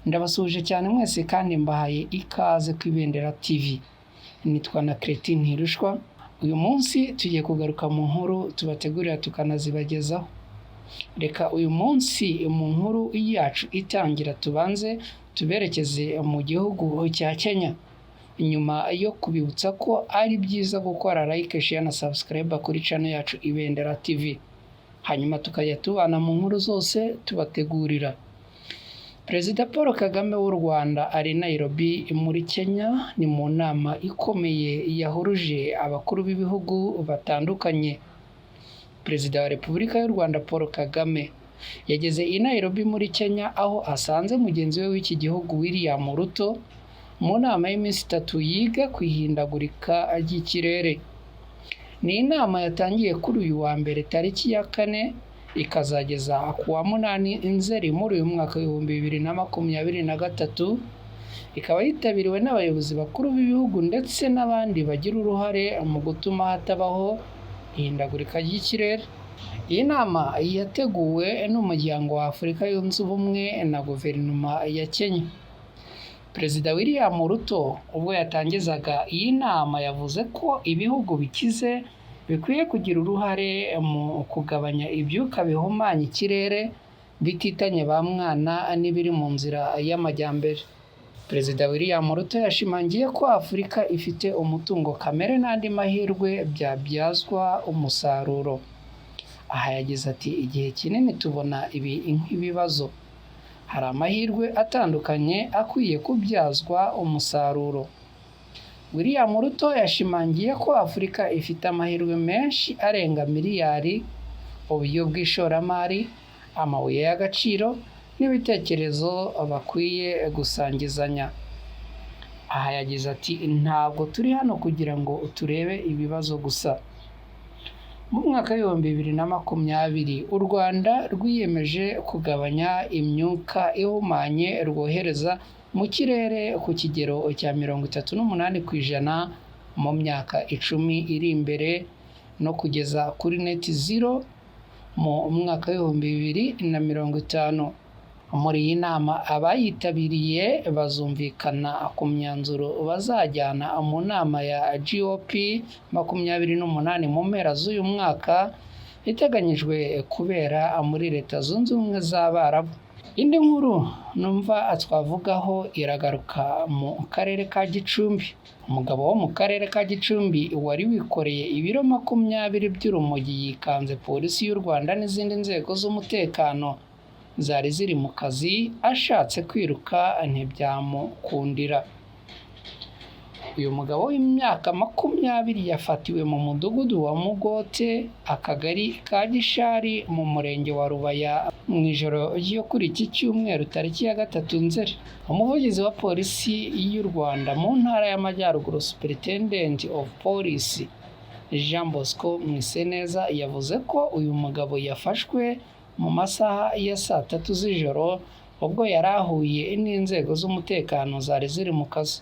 Ndabasuhuje cyane mwese kandi mbahaye ikaze ku Ibendera TV. Nitwa na Cretin Ntirushwa. Uyu munsi tugiye kugaruka mu nkuru tubategurira tukanazibagezaho. Reka uyu munsi mu nkuru yacu itangira tubanze tuberekeze mu gihugu cya Kenya. Nyuma yo kubibutsa ko ari byiza gukora like, share na subscribe kuri channel yacu Ibendera TV. Hanyuma tukajya tubana mu nkuru zose tubategurira. Perezida Paul Kagame w'u Rwanda ari Nairobi muri Kenya, ni mu nama ikomeye yahuruje abakuru b'ibihugu batandukanye. Perezida wa Repubulika y'u Rwanda Paul Kagame yageze i Nairobi muri Kenya, aho asanze mugenzi we w'iki gihugu William Ruto mu nama y'iminsi 3 yiga ku ihindagurika ry'ikirere. Ni inama yatangiye kuri uyu wa mbere tariki ya 4 ikazageza ku wa 8 Nzeri muri uyu mwaka 2023, ikaba yitabiriwe n'abayobozi bakuru b'ibihugu ndetse n'abandi bagira uruhare mu gutuma hatabaho ihindagurika ry'ikirere. Iyi nama yateguwe n'Umuryango wa Afurika Yunze Ubumwe na Guverinoma ya Kenya. Perezida William Ruto ubwo yatangizaga iyi nama yavuze ko ibihugu bikize bikwiye kugira uruhare mu kugabanya ibyuka bihumanya ikirere bititanye ba mwana n'ibiri mu nzira y'amajyambere. Perezida William Ruto yashimangiye ko Afurika ifite umutungo kamere n'andi mahirwe byabyazwa umusaruro. Aha yagize ati: "Igihe kinini tubona ibi nk'ibibazo. Hari amahirwe atandukanye akwiye kubyazwa umusaruro." William Ruto yashimangiye ko Afurika ifite amahirwe menshi arenga miliyari, uburyo bw'ishoramari, amabuye y'agaciro n'ibitekerezo bakwiye gusangizanya. Aha yagize ati: "Ntabwo turi hano kugira ngo turebe ibibazo gusa." Mu mwaka w'2020 u Rwanda rwiyemeje kugabanya imyuka ihumanye rwohereza mu kirere ku kigero cya 38% mu myaka 10 iri imbere no kugeza kuri net zero mu mwaka w'2050. Muri iyi nama abayitabiriye bazumvikana ku myanzuro bazajyana mu nama ya COP 28 mu mpera z'uyu mwaka iteganyijwe kubera muri Leta Zunze Ubumwe z'Abarabu. Indi nkuru numva twavugaho iragaruka mu karere ka Gicumbi. Umugabo wo mu karere ka Gicumbi wari wikoreye ibiro 20 by'urumogi yikanze polisi y'u Rwanda n'izindi nzego z'umutekano zari ziri mu kazi, ashatse kwiruka ntibyamukundira. Uyu mugabo w'imyaka 20 yafatiwe mu mudugudu wa Mugote, akagari ka Gishari mu murenge wa Rubaya mu ijoro ryo kuri iki cyumweru tariki ya 3 Nzeri. Umuvugizi wa polisi y'u Rwanda mu ntara y'Amajyaruguru, Superintendent of Police Jean Bosco Mwiseneza, yavuze ko uyu mugabo yafashwe mu masaha ya saa 3 z'ijoro ubwo yari ahuye n'inzego z'umutekano zari ziri mu kazi.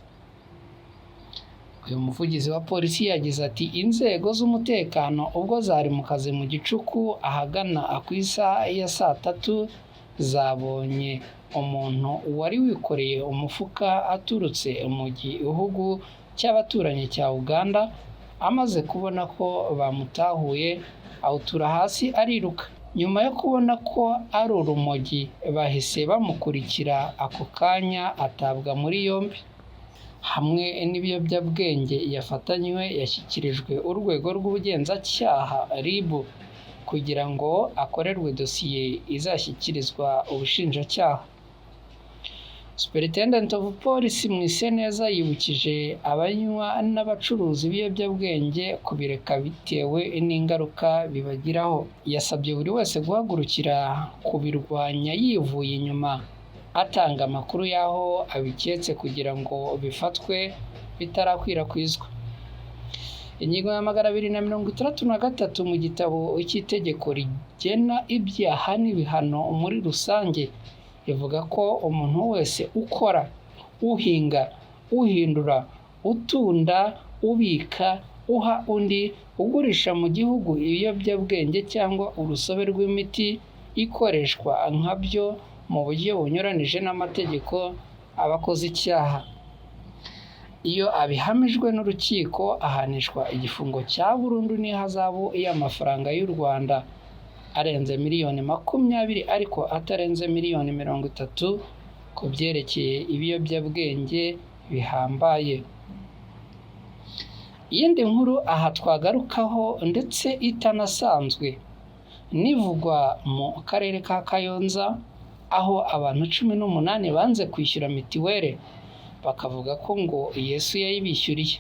Uyu muvugizi wa polisi yagize ati: "Inzego z'umutekano ubwo zari mu kazi mu gicuku ahagana ku isaha ya saa 3 zabonye umuntu wari wikoreye umufuka aturutse mu gihugu cy'abaturanyi cya Uganda, amaze kubona ko bamutahuye awutura hasi ariruka. Nyuma yo kubona ko ari urumogi bahise bamukurikira ako kanya atabwa muri yombi. Hamwe n'ibiyobyabwenge yafatanywe yashyikirijwe urwego rw'ubugenzacyaha RIB kugira ngo akorerwe dosiye izashyikirizwa ubushinjacyaha." Superintendent of Police Mwiseneza yibukije abanywa n'abacuruza ibiyobyabwenge kubireka bitewe n'ingaruka bibagiraho. Yasabye buri wese guhagurukira kubirwanya yivuye inyuma, atanga amakuru y'aho abiketse kugira ngo bifatwe bitarakwirakwizwa. Ingingo ya 263 mu gitabo cy'itegeko rigena ibyaha n'ibihano muri rusange ivuga ko umuntu wese ukora, uhinga, uhindura, utunda, ubika, uha undi, ugurisha mu gihugu ibiyobyabwenge cyangwa urusobe rw'imiti ikoreshwa nkabyo mu buryo bunyuranije n'amategeko aba akoze icyaha. Iyo abihamijwe n'urukiko ahanishwa igifungo cya burundu n'ihazabu y'amafaranga y'u Rwanda arenze miliyoni 20 ariko atarenze miliyoni 30 ku byerekeye ibiyobyabwenge bihambaye. Iyindi nkuru aha twagarukaho ndetse itanasanzwe nivugwa mu karere ka Kayonza, aho abantu 18 banze kwishyura mitiweli bakavuga ko ngo Yesu yayibishyuriye.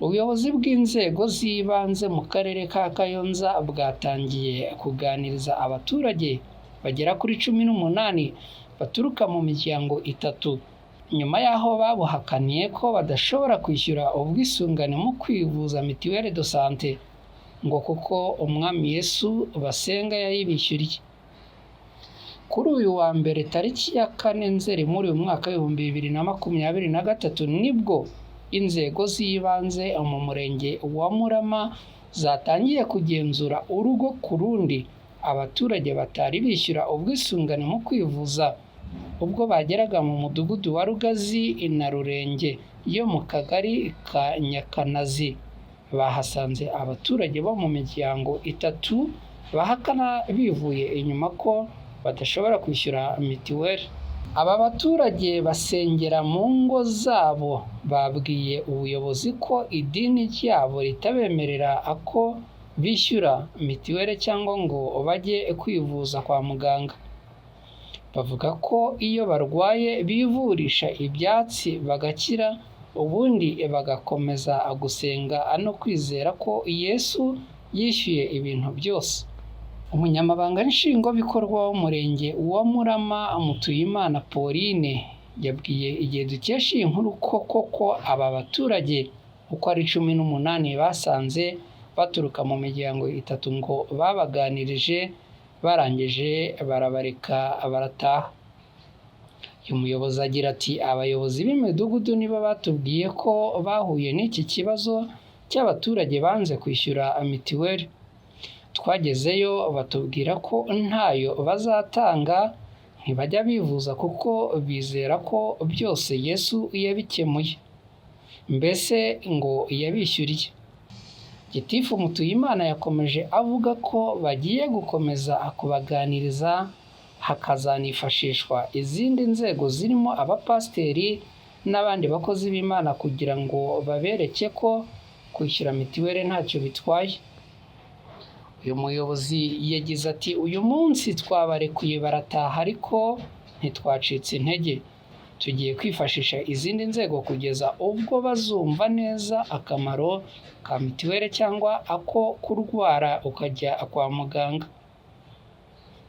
Ubuyobozi bw'inzego z'ibanze mu karere ka Kayonza bwatangiye kuganiriza abaturage bagera kuri 18 baturuka mu miryango itatu, nyuma y'aho babuhakaniye ko badashobora kwishyura ubwisungane mu kwivuza mituelle de santé, ngo kuko umwami Yesu basenga yayibishyuriye. Kuri uyu wa mbere tariki ya 4 Nzeri muri uyu mwaka w'2023 nibwo inzego z'ibanze mu murenge wa Murama zatangiye kugenzura urugo ku rundi abaturage batari bishyura ubwisungane mu kwivuza, ubwo bageraga mu mudugudu wa Rugazi na Rurenge yo mu kagari ka Nyakanazi, bahasanze abaturage bo mu miryango itatu bahakana bivuye inyuma ko badashobora kwishyura mitiweli. Aba baturage basengera mu ngo zabo babwiye ubuyobozi ko idini ryabo ritabemerera ko bishyura mitiweli cyangwa ngo bajye kwivuza kwa muganga. Bavuga ko iyo barwaye bivurisha ibyatsi bagakira, ubundi bagakomeza gusenga no kwizera ko Yesu yishyuye ibintu byose. Umunyamabanga Nshingwabikorwa w'Umurenge wa Murama Mutuyimana Pauline yabwiye Igihe dukesha iyi nkuru ko koko aba baturage uko ari 18 basanze baturuka mu miryango itatu ngo babaganirije barangije barabareka barataha. Uyu muyobozi agira ati abayobozi b'imidugudu nibo batubwiye ko bahuye n'iki kibazo cy'abaturage banze kwishyura mitiweli. Twagezeyo batubwira ko ntayo bazatanga, ntibajya bivuza kuko bizera ko byose Yesu yabikemuye, mbese ngo yabishyuriye. Gitifu Mutuyimana yakomeje avuga ko bagiye gukomeza kubaganiriza, hakazanifashishwa izindi nzego zirimo abapasiteri n'abandi bakozi b'Imana kugira ngo babereke ko kwishyura mitiweli ntacyo bitwaye. Uyu muyobozi yagize ati uyu munsi twabarekuye barataha ariko ntitwacitse intege, tugiye kwifashisha izindi nzego kugeza ubwo bazumva neza akamaro ka mitiweli cyangwa ako kurwara ukajya kwa muganga.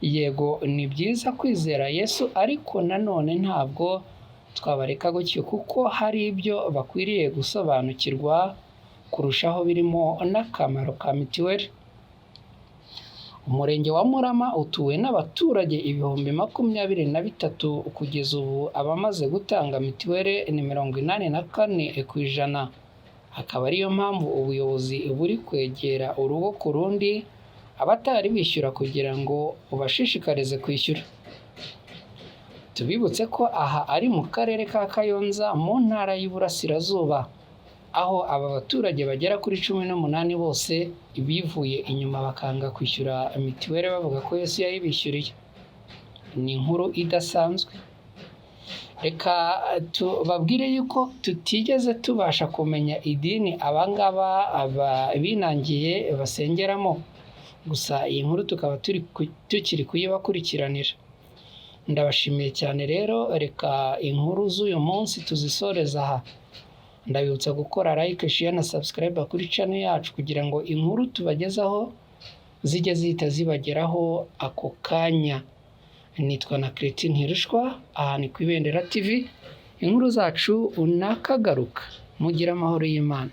Yego ni byiza kwizera Yesu ariko nanone ntabwo twabareka gutyo kuko hari ibyo bakwiriye gusobanukirwa kurushaho birimo n'akamaro ka mitiweli. Umurenge wa Murama utuwe n'abaturage 23,000 kugeza ubu abamaze gutanga mitiweli ni 84%, akaba ariyo mpamvu ubuyobozi buri kwegera urugo ku rundi abatari bishyura kugira ngo bubashishikarize kwishyura. Tubibutse ko aha ari mu karere ka Kayonza mu ntara y'Iburasirazuba, aho aba baturage bagera kuri 18 bose bivuye inyuma bakanga kwishyura mitiweli bavuga ko Yesu yayibishyuriye. Ni inkuru idasanzwe. Reka tubabwire yuko tutigeze tubasha kumenya idini abangaba binangiye basengeramo, gusa iyi nkuru tukaba tukiri kuyibakurikiranira. Ndabashimiye cyane rero, reka inkuru z'uyu munsi tuzisoreze aha. Ndabibutsa gukora like, share na subscribe kuri channel yacu kugira ngo inkuru tubagezaho zijye zihita zibageraho ako kanya. Nitwa na Christine Ntirushwa, aha ni ku Ibendera TV, inkuru zacu nakagaruka. Mugire amahoro y'Imana.